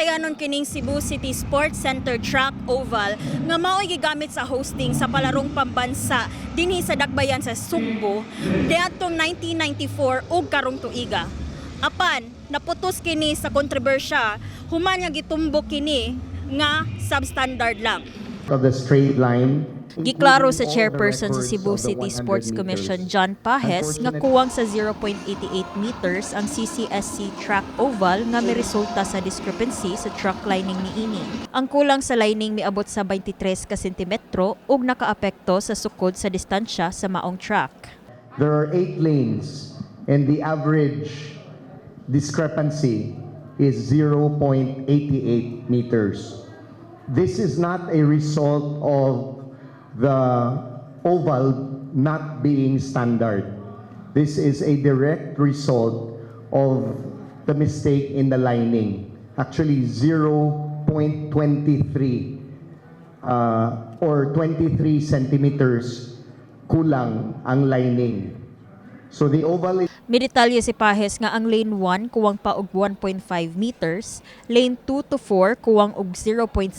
Dakbayanon kining Cebu City Sports Center Track Oval nga mao'y gigamit sa hosting sa Palarong Pambansa dinhi sa Dakbayan sa Sugbo niadtong 1994 ug karong tuiga. Apan naputos kini sa kontrobersya human nga gitumbok kini nga substandard lang. Of the straight line. Giklaro sa chairperson sa Cebu City Sports Commission John Pages nga kuwang sa 0.88 meters ang CCSC track oval nga miresulta sa discrepancy sa track lining niini. Ang kulang sa lining miabot sa 23 ka sentimetro ug nakaapekto sa sukod sa distansya sa maong track. There are eight lanes, and the average discrepancy is 0.88 meters. This is not a result of the oval not being standard. This is a direct result of the mistake in the lining. Actually, 0.23 or 23 centimeters kulang ang lining. So the oval Midetalye si Pages nga ang lane 1 kuwang pa og 1.5 meters, lane 2 to 4 kuwang og 0.79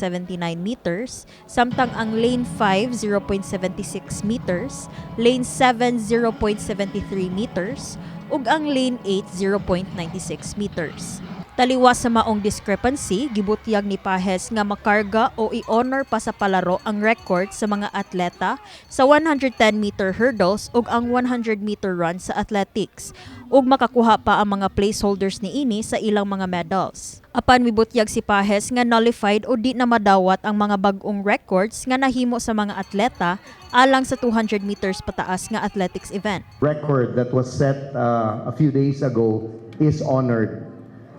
meters, samtang ang lane 5 0.76 meters, lane 7 0.73 meters, ug ang lane 8 0.96 meters. Taliwas sa maong discrepancy, gibutyag ni Pages nga makarga o i-honor pa sa palaro ang record sa mga atleta sa 110-meter hurdles ug ang 100-meter run sa athletics ug makakuha pa ang mga placeholders niini sa ilang mga medals. Apan mibutyag si Pages nga nullified o di na madawat ang mga bag-ong records nga nahimo sa mga atleta alang sa 200 meters pataas nga athletics event. Record that was set a few days ago is honored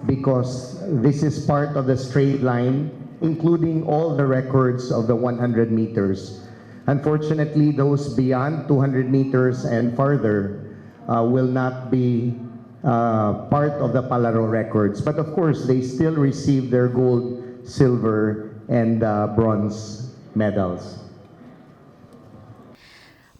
because this is part of the straight line, including all the records of the 100 meters. Unfortunately, those beyond 200 meters and farther will not be part of the Palaro records. But of course, they still receive their gold, silver, and bronze medals.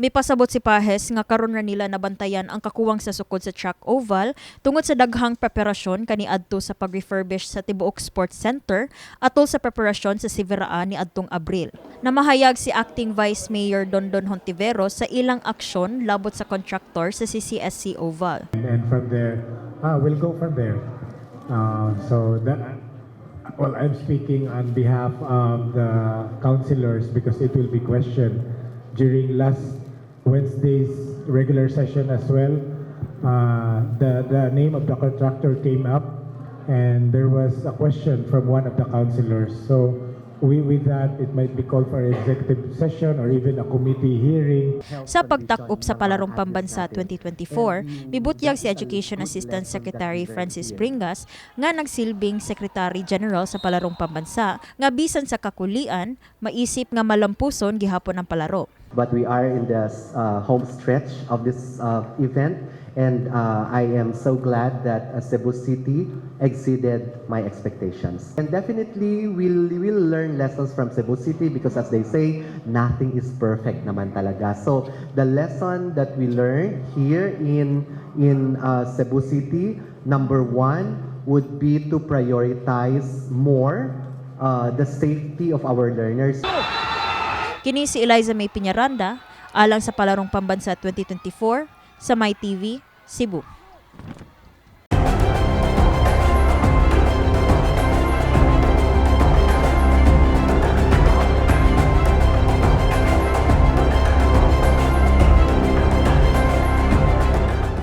Mipasabot si Pages nga karon ra nila nabantayan ang kakuwang sa sukod sa track oval tungod sa daghang preparasyon kaniadto sa pag-refurbish sa tibuok sports center atol sa preparasyon sa Siveraan niadtong Abril. Namahayag si Acting Vice Mayor Dondon Hontiveros sa ilang aksyon labot sa contractor sa CCSC Oval. And from there, we'll go from there. So that, well, I'm speaking on behalf of the councilors because it will be questioned during last Wednesday's regular session as well. The name of the contractor came up and there was a question from one of the councilors. So with that, it might be called for executive session or even a committee hearing. Sa pagtakop sa Palarong Pambansa 2024, mibutyag si Education Assistant Secretary Francis Bringas nga nagsilbing Secretary General sa Palarong Pambansa nga bisan sa kakulian, maisip nga malampuson gihapon ang palaro. But we are in the home stretch of this event, and I am so glad that Cebu City exceeded my expectations. And definitely, we'll learn lessons from Cebu City because, as they say, nothing is perfect naman talaga. So the lesson that we learned here in Cebu City, number one, would be to prioritize more the safety of our learners. Kini si Eliza May Piñaranda, alang sa Palarong Pambansa 2024, sa MyTV, Cebu.